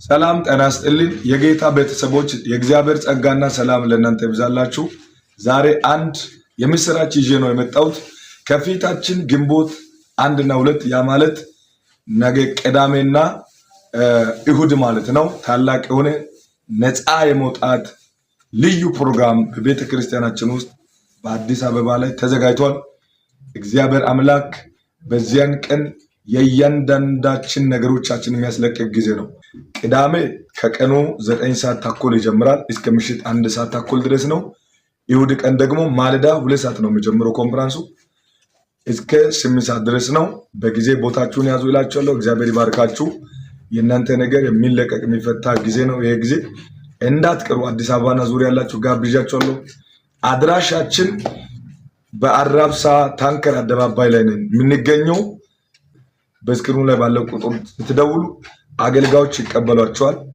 ሰላም ጤና ይስጥልኝ የጌታ ቤተሰቦች፣ የእግዚአብሔር ጸጋና ሰላም ለእናንተ ይብዛላችሁ። ዛሬ አንድ የምስራች ይዤ ነው የመጣሁት። ከፊታችን ግንቦት 1ና 2፣ ያ ማለት ነገ ቅዳሜና እሁድ ማለት ነው፣ ታላቅ የሆነ ነፃ የመውጣት ልዩ ፕሮግራም በቤተ ክርስቲያናችን ውስጥ በአዲስ አበባ ላይ ተዘጋጅቷል። እግዚአብሔር አምላክ በዚያን ቀን የእያንዳንዳችን ነገሮቻችን የሚያስለቅቅ ጊዜ ነው። ቅዳሜ ከቀኑ 9 ሰዓት ተኩል ይጀምራል፣ እስከ ምሽት 1 ሰዓት ተኩል ድረስ ነው። እሁድ ቀን ደግሞ ማለዳ 2 ሰዓት ነው የሚጀምረው ኮንፈረንሱ፣ እስከ 8 ሰዓት ድረስ ነው። በጊዜ ቦታችሁን ያዙ ይላችኋለሁ። እግዚአብሔር ይባርካችሁ። የእናንተ ነገር የሚለቀቅ የሚፈታ ጊዜ ነው ይሄ ጊዜ፣ እንዳትቀሩ። አዲስ አበባና ዙሪያ ያላችሁ ጋብዣችኋለሁ። አድራሻችን በአራብሳ ታንከር አደባባይ ላይ ነን የምንገኘው። በ screen ኑ ላይ ባለው ቁጥር ስትደውሉ አገልጋዮች ይቀበሏችኋል።